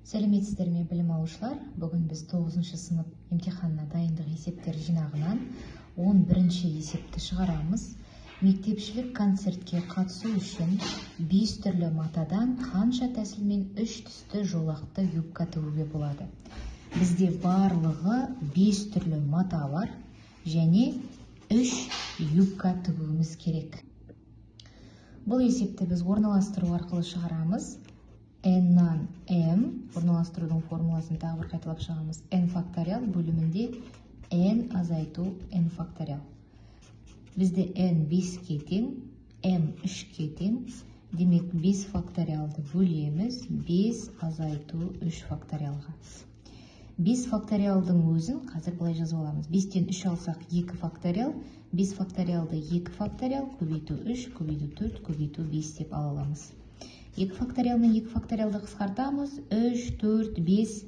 Сәлеметсіздер ме, білім алушылар? Бүгін біз 9-шы сынып емтиханына дайындық есептер жинағынан 11-ші есепті шығарамыз. Мектепшілік концертке қатысу үшін 5 түрлі матадан қанша тәсілмен 3 түсті жолақты юбка тігуге болады? Бізде барлығы 5 түрлі мата бар және 3 юбка тігуіміз керек. Бұл есепті біз орналастыру арқылы шығарамыз. N-нан M, орналастырудың формуласын тағы бір қайталап шығамыз. N факториал бөлімінде N азайту N факториал. Бізде N 5-ке тең, M 3-ке тең. Демек 5 факториалды бөлеміз 5 азайту 3 факториалға. 5 факториалдың өзін қазір былай жазып аламыз. 5-тен 3 алсақ 2 факториал, 5 факториалды 2 факториал көбейту 3, көбейту 4, көбейту 5 деп ала аламыз. 2 факториал мен 2 факториалды қысқартамыз. 3, 4, 5,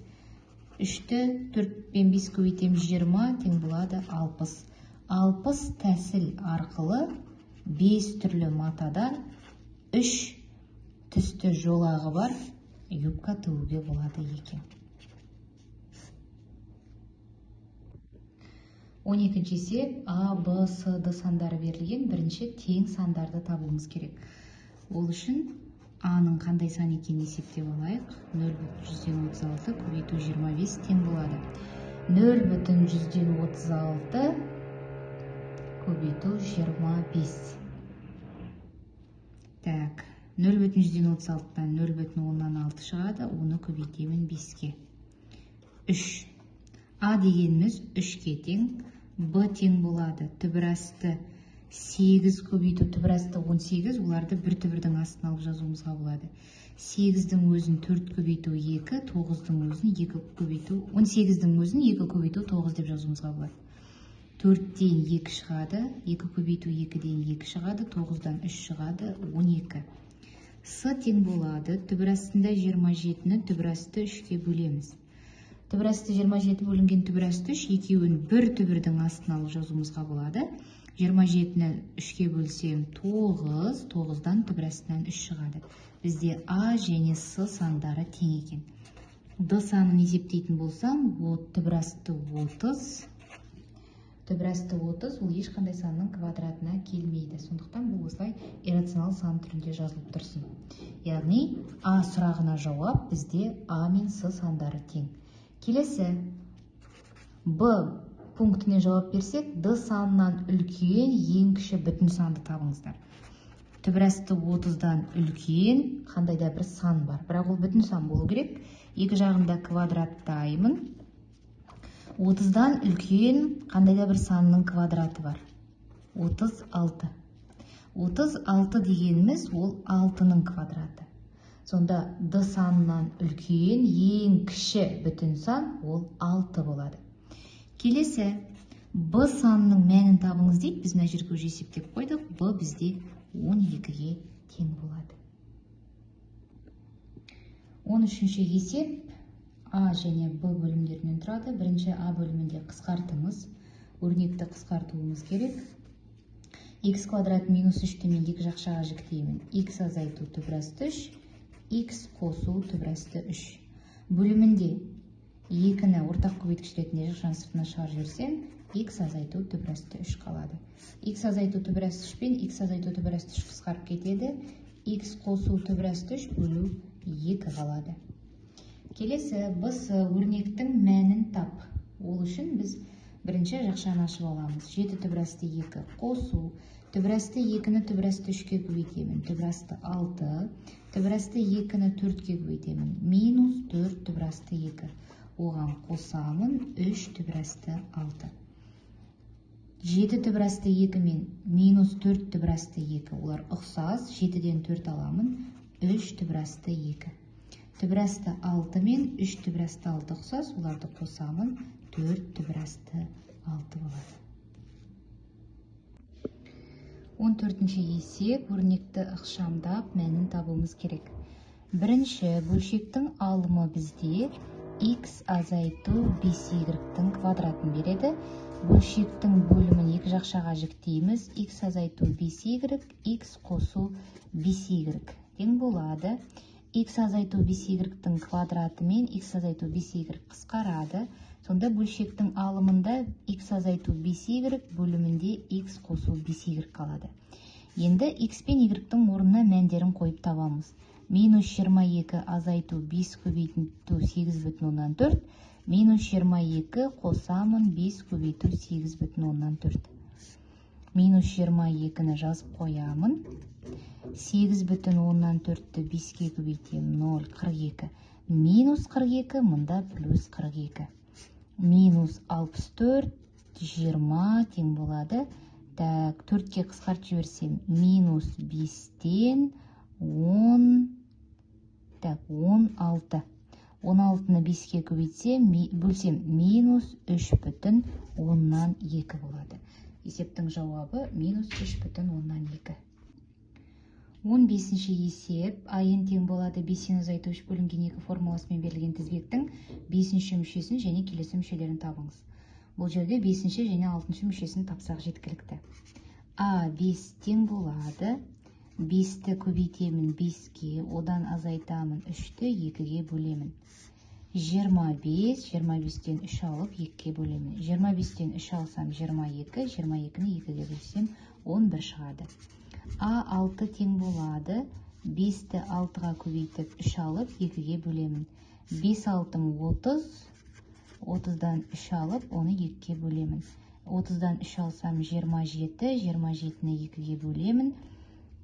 3-ті 4 пен 5 көбейтеміз 20, тең болады 60. 60 тәсіл арқылы 5 түрлі матадан 3 түсті жолағы бар юбка тігуге болады екен. 12-ші есеп А, Б, С, Д сандары берілген. Бірінші тең сандарды табуымыз керек. Ол үшін А-ның қандай сан екенін есептеп алайық. 0,36 көбейту 25 тең болады. 0,36 көбейту 25. Так, 0,36-дан 0,6 шығады, оны көбейтемін 5-ке. 3. А дегеніміз 3-ке тең, Б тең болады. Түбір асты 8 көбейту түбір асты 18, оларды бір түбірдің астына алып жазуымызға болады. 8-дің өзін 4 көбейту 2, 9-дың өзін 2 көбейту, 18-дің өзін 2 көбейту 9 деп жазуымызға болады. 4-тен 2 шығады, 2 көбейту 2-ден 2 шығады, 9-дан 3 шығады, 12. С тең болады, түбір астында 27-ні түбір асты 3-ке бөлеміз. Түбір асты 27 бөлінген түбір асты 3, екеуін бір түбірдің астына алып жазуымызға болады. 27-ні 3-ке бөлсем 9, 9-дан түбір астынан 3 шығады. Бізде А және С сандары тең екен. Д санын есептейтін болсам, түбір асты 30. Түбір асты 30, ол ешқандай санның квадратына келмейді. Сондықтан бұл осылай иррационал сан түрінде жазылып тұрсын. Яғни А сұрағына жауап бізде А мен С сандары тең. Келесі Б пунктіне жауап берсек, Д санынан үлкен ең кіші бүтін санды табыңыздар. Түбір асты 30-дан үлкен қандай да бір сан бар. Бірақ ол бүтін сан болу керек. Екі жағында квадраттаймын. 30-дан үлкен қандай да бір санның квадраты бар. 36. 36 дегеніміз ол 6-ның квадраты. Сонда Д санынан үлкен ең кіші бүтін сан ол 6 болады. Келесі Б санының мәнін табыңыз дейді. Біз мына жерге уже есептеп қойдық. Б бізде 12-ге тең болады. 13-ші есеп А және Б бөлімдерінен тұрады. Бірінші А бөлімінде қысқартыңыз. Өрнекті қысқартуымыз керек. Х квадрат минус 3-ті мен екі жақшаға жіктеймін. Х азайту түбір асты 3, Х қосу түбір асты 3. Бөлімінде 2-ні ортақ көбейткіш ретінде жақшаның сыртына шығарып жіберсем, Х азайту түбір асты 3 қалады. Х азайту түбір асты 3 пен Х азайту түбір асты 3 қысқарып кетеді. Х қосу түбір асты 3 бөлу 2 қалады. Келесі Б С өрнектің мәнін тап. Ол үшін біз бірінші жақшаны ашып аламыз. 7 түбір асты 2 қосу. Түбір асты 2-ні түбір асты 3-ке көбейтемін. Түбір асты 6. Түбір асты 2-ні 4-ке көбейтемін. Минус 4 түбір асты 2. Оған қосамын 3 түбір асты 6. 7 түбір асты 2 мен минус 4 түбір асты 2. Олар ұқсас. 7-ден 4 аламын. 3 түбір асты 2. Түбір асты 6 мен 3 түбір асты 6 ұқсас. Оларды қосамын. 4 түбір асты 6 болады. 14-ші есеп өрнекті ықшамдап мәнін табуымыз керек. Бірінші бөлшектің алымы бізде х азайту 5y-тің квадратын береді. Бөлшектің бөлімін екі жақшаға жіктейміз. Х азайту 5y, х қосу 5y тең болады. Х азайту 5y-тің квадраты мен х азайту 5y қысқарады. Сонда бөлшектің алымында х азайту 5y, бөлімінде х қосу 5y қалады. Енді х пен y-тің орнына мәндерін қойып табамыз. Минус 22 азайту 5 көбейту 8,4, минус 22 қосамын 5 көбейту 8,4. Минус 22-ні жазып қоямын. 8,4-ті 5-ке көбейтемін, 0, 42. Минус 42, мында плюс 42. Минус 64, 20 тең болады. Так, 4-ке қысқартып жіберсем, минус 5-тен 10, так, 16. 16-ны 5-ке көбейтсем, бөлсем, минус 3,2 болады. Есептің жауабы минус 3,2. 15-ші есеп. АН тең болады 5 азайту 3 бөлінген 2 формуласымен берілген тізбектің 5-ші мүшесін және келесі мүшелерін табыңыз. Бұл жерде 5-ші және 6-шы мүшесін тапсақ жеткілікті. А 5 тең болады. 5-ті көбейтемін 5-ке, одан азайтамын 3-ті, 2-ге бөлемін. 25, 25-тен 3 алып 2-ге бөлемін. 25-тен 3 алсам 22, 22-ні 2-ге бөлсем 11 шығады. А 6 тең болады. 5-ті 6-ға көбейтіп 3 алып 2-ге бөлемін. 5 алтым 30, 30-дан 3 алып оны 2-ге бөлемін. 30-дан 3 алсам 27, 27-ні 2-ге бөлемін.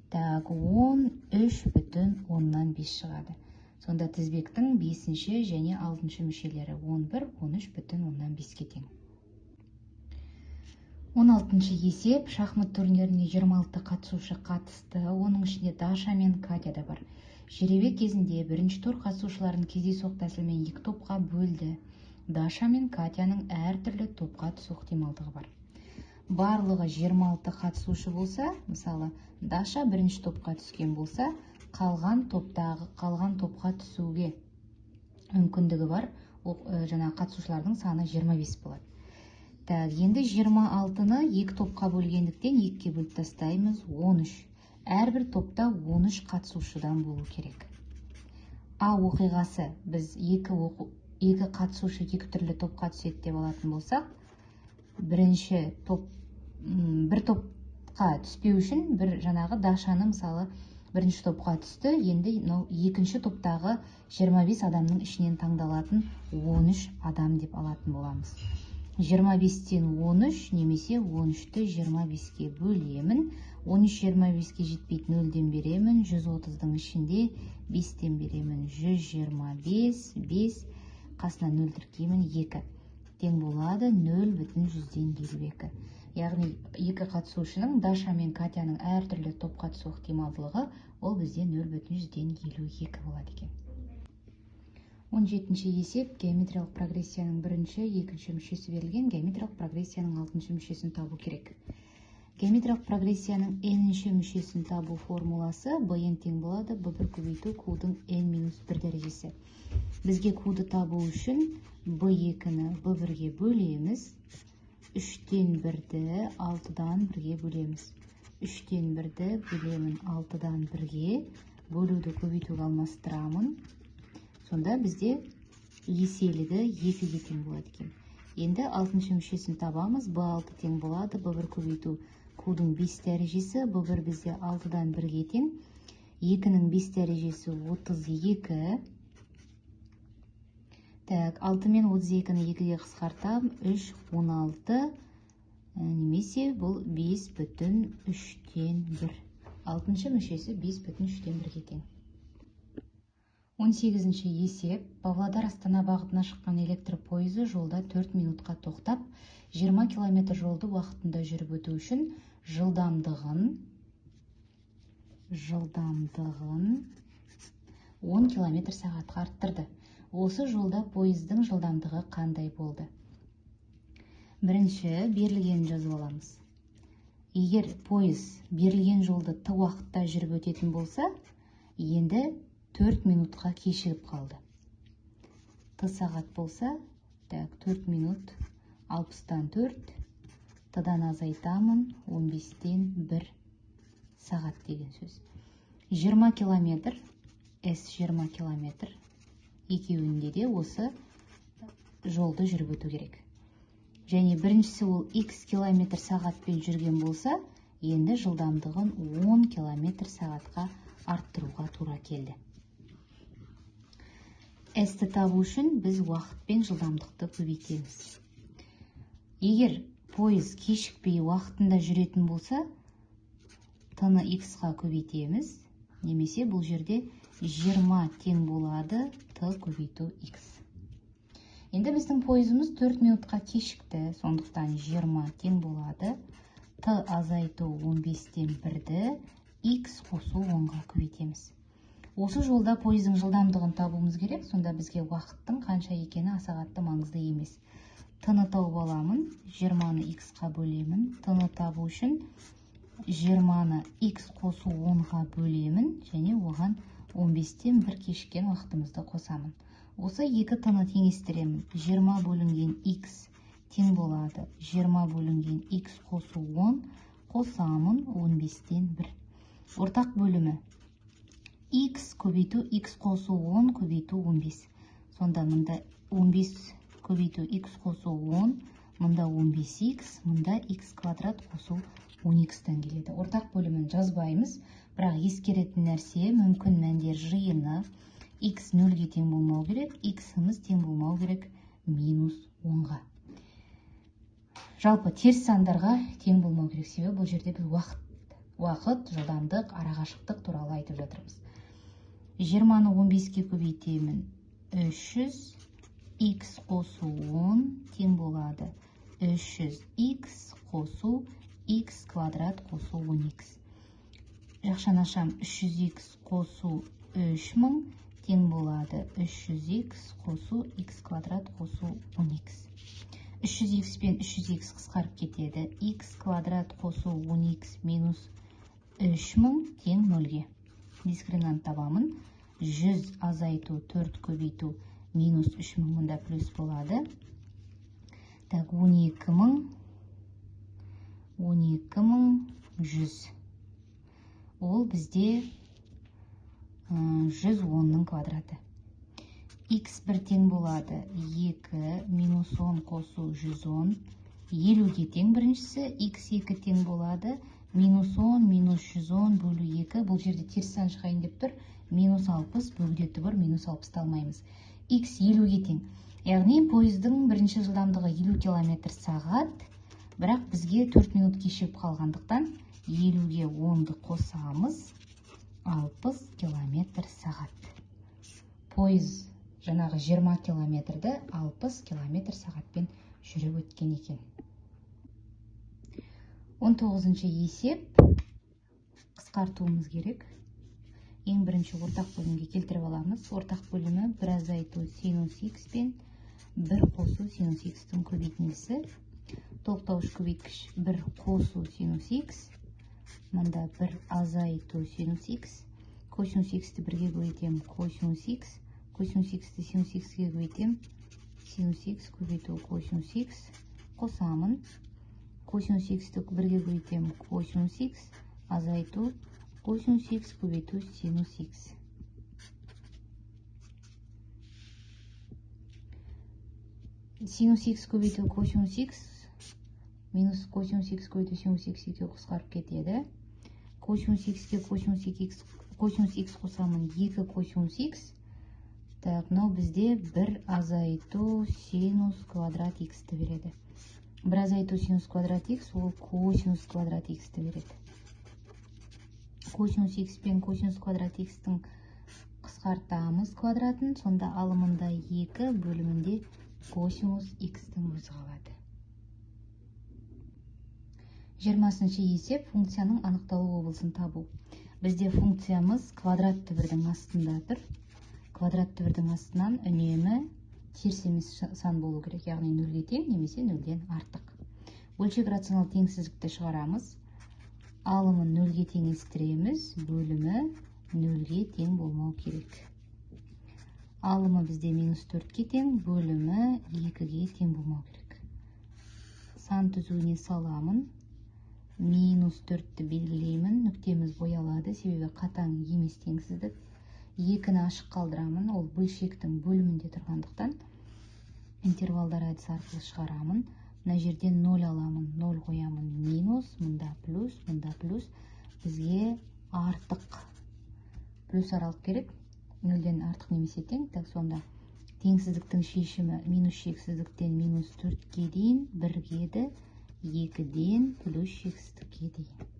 Так, 13,5 шығады. Сонда тізбектің 5-ші және 6-шы мүшелері 11, 13,5-ке тең. 16-шы есеп. Шахмат турниріне 26 қатысушы қатысты. Оның ішінде Даша мен Катя да бар. Жеребе кезінде бірінші тур қатысушыларын кездейсоқ тәсілмен екі топқа бөлді. Даша мен Катяның әртүрлі топқа түсу ықтималдығы бар. Барлығы 26 қатысушы болса, мысалы, Даша бірінші топқа түскен болса, қалған топқа түсуге мүмкіндігі бар, жаңа қатысушылардың саны 25 болады. Так, енді 26-ны екі топқа бөлгендіктен 2-ге бөліп тастаймыз, 13. Әрбір топта 13 қатысушыдан болу керек. А оқиғасы, біз екі қатысушы екі түрлі топқа түседі деп алатын болсақ, бірінші топ, бір топқа түспеу үшін бір жаңағы Дашаны, мысалы, бірінші топқа түсті, енді мынау екінші топтағы 25 адамның ішінен таңдалатын 13 адам деп алатын боламыз. 25-тен 13 немесе 13-ті 25-ке бөлемін. 13 25-ке жетпейді, 0-ден беремін. 130-дың ішінде 5-тен беремін. 125, 5, қасына 0 тіркеймін, 2. Тең болады 0,52. Яғни екі қатысушының, Даша мен Катяның әртүрлі топқа түсу ықтималдылығы ол бізде 0,52 болады екен. 17-ші есеп. Геометриялық прогрессияның бірінші, екінші мүшесі берілген, геометриялық прогрессияның 6-шы мүшесін табу керек. Геометриялық прогрессияның n-ші мүшесін табу формуласы bn тең болады b1 көбейту q-дың n-1 дәрежесі. Бізге q-ды табу үшін b2-ні b1-ге бөлеміз. 3-тен 1-ді 6-дан 1-ге бөлеміз. 3-тен 1-ді бөлемін 6-дан 1-ге, бөлуді көбейтуге алмастырамын. Сонда бізде еселігі 2-ге тең болады екен. Енді 6-шы мүшесін табамыз. B6 тең болады B1 көбейту Q-дың 5 дәрежесі. B1 бізде 6-дан 1-ге тең. 2-нің 5 дәрежесі 32. Так, 6 мен 32-ні 2-ге қысқартам, 3, 16, немесе бұл 5,3-1. 6-шы мүшесі 5,3-1-ге тең. 18-ші есеп. Павлодар Астана бағытына шыққан электр пойызы жолда 4 минутқа тоқтап, 20 километр жолды уақытында жүріп өту үшін жылдамдығын 10 километр сағатқа арттырды. Осы жолда пойыздың жылдамдығы қандай болды? Бірінші берілгенін жазып аламыз. Егер пойыз берілген жолды т уақытта жүріп өтетін болса, енді 4 минутқа кешігіп қалды. Т сағат болса, так, 4 минут 60-тан 4, Т-дан азайтамын 15-тен 1 сағат деген сөз. 20 километр S 20 километр. Екеуінде де осы жолды жүріп өту керек. Және біріншісі ол x километр сағатпен жүрген болса, енді жылдамдығын 10 километр сағатқа арттыруға тура келді. S-ті табу үшін біз уақыт пен жылдамдықты көбейтеміз. Егер пойыз кешікпей уақытында жүретін болса, Т-ны x-қа көбейтеміз, немесе бұл жерде 20 тең болады Т көбейту x. Енді біздің пойызымыз 4 минутқа кешікті, сондықтан 20 тең болады Т азайту 15-тен 1-ді x қосу 10-ға көбейтеміз. Осы жолда пойыздың жылдамдығын табуымыз керек, сонда бізге уақыттың қанша екені аса қатты маңызды емес. Т-ны тауып аламын, 20-ны x-қа бөлемін. Т-ны табу үшін 20-ны x қосу 10-ға бөлемін және оған 15-тен 1 кешіккен уақытымызды қосамын. Осы екі Т-ны теңестіремін. 20 бөлінген x тең болады 20 бөлінген x қосу 10 қосамын 15-тен 1. Ортақ бөлімі x көбейту x қосу 10 көбейту 15. Сонда мында 15 көбейту x қосу 10, мында 15x, мында x квадрат қосу 10x-тан келеді. Ортақ бөлімін жазбаймыз, бірақ ескеретін нәрсе мүмкін мәндер жиыны x 0-ге тең болмау керек, x-іміз тең болмау керек минус 10-ға. Жалпы теріс сандарға тең болмау керек, себебі бұл жерде біз уақыт, жылдамдық, арақашықтық туралы айтып жатырмыз. 20-ны 15-ке көбейтемін, 300, x қосу 10 тең болады 300x қосу x квадрат қосу 10x. Жақшаны ашам, 300x қосу 3000 тең болады 300x қосу x квадрат қосу 10x. 300x пен 300x қысқарып кетеді. X квадрат қосу 10x минус 3000 тең 0-ге. Дискриминант табамын. 100 азайту 4 көбейту минус 3000 мұнда плюс болады. Так, 12100. Ол бізде 110-ның квадраты. X1 тең болады 2 минус 10 қосу 110, 50-ге тең біріншісі, x2 тең болады минус 10 минус 110 бөлу 2, бұл жерде теріс сан шығайын деп тұр, минус 60 бөлуде түбір минус 60-ты алмаймыз. X 50-ге тең. Яғни пойыздың бірінші жылдамдығы 50 километр сағат, бірақ бізге 4 минут кешігіп қалғандықтан 50-ге 10-ды қосамыз, 60 километр сағат. Пойыз жаңағы 20 километрді 60 километр сағатпен жүріп өткен екен. 19-шы есеп қысқартуымыз керек. Ең бірінші ортақ бөлімге келтіріп аламыз. Ортақ бөлімі 1 азайту синус х пен 1 қосу синус х-тің көбейтіндісі. Толықтауыш көбейткіш 1 қосу синус х, мында 1 азайту синус х, косинус х-ті бірге көбейтемін, косинус х, косинус х-ті синус х-ге көбейтемін, синус х көбейту косинус х, қосамын, косинус х-ті бірге көбейтемін, косинус х азайту косинус х көбейту синус х. Синус х көбейту косинус х минус косинус х көбейту синус х екеуі қысқарып кетеді. Косинус х-ке косинус х қосамын, 2 косинус х. Так, мынау бізде 1 азайту синус квадрат х-ті береді. 1 азайту синус квадрат х ол косинус квадрат х-ті береді. Косинус х пен косинус квадрат х-тің қысқартамыз квадратын, сонда алымында 2 бөлімінде косинус х-тің өзі қалады. 20-шы есеп функцияның анықталу облысын табу. Бізде функциямыз квадрат түбірдің астында тұр. Квадрат түбірдің астынан үнемі теріс емес сан болу керек, яғни 0-ге тең немесе 0-ден артық. Бөлшек рационал теңсіздікті шығарамыз. Алымын 0-ге теңестіреміз, бөлімі 0-ге тең болмау керек. Алымы бізде минус 4-ке тең, бөлімі 2-ге тең болмау керек. Сан түзуіне саламын. Минус 4-ті белгілеймін, нүктеміз боялады, себебі қатаң емес теңсіздік. Екіні ашық қалдырамын, ол бөлшектің бөлімінде тұрғандықтан интервалдар әдісі арқылы шығарамын. Мына жерден 0 аламын, 0 қоямын, минус, мында плюс, мында плюс. Бізге артық плюс аралық керек, 0-ден артық немесе тең. Так, сонда теңсіздіктің шешімі минус шексіздіктен минус 4-ке дейін, 1-ге еді, 2-ден плюс шексіздікке дейін.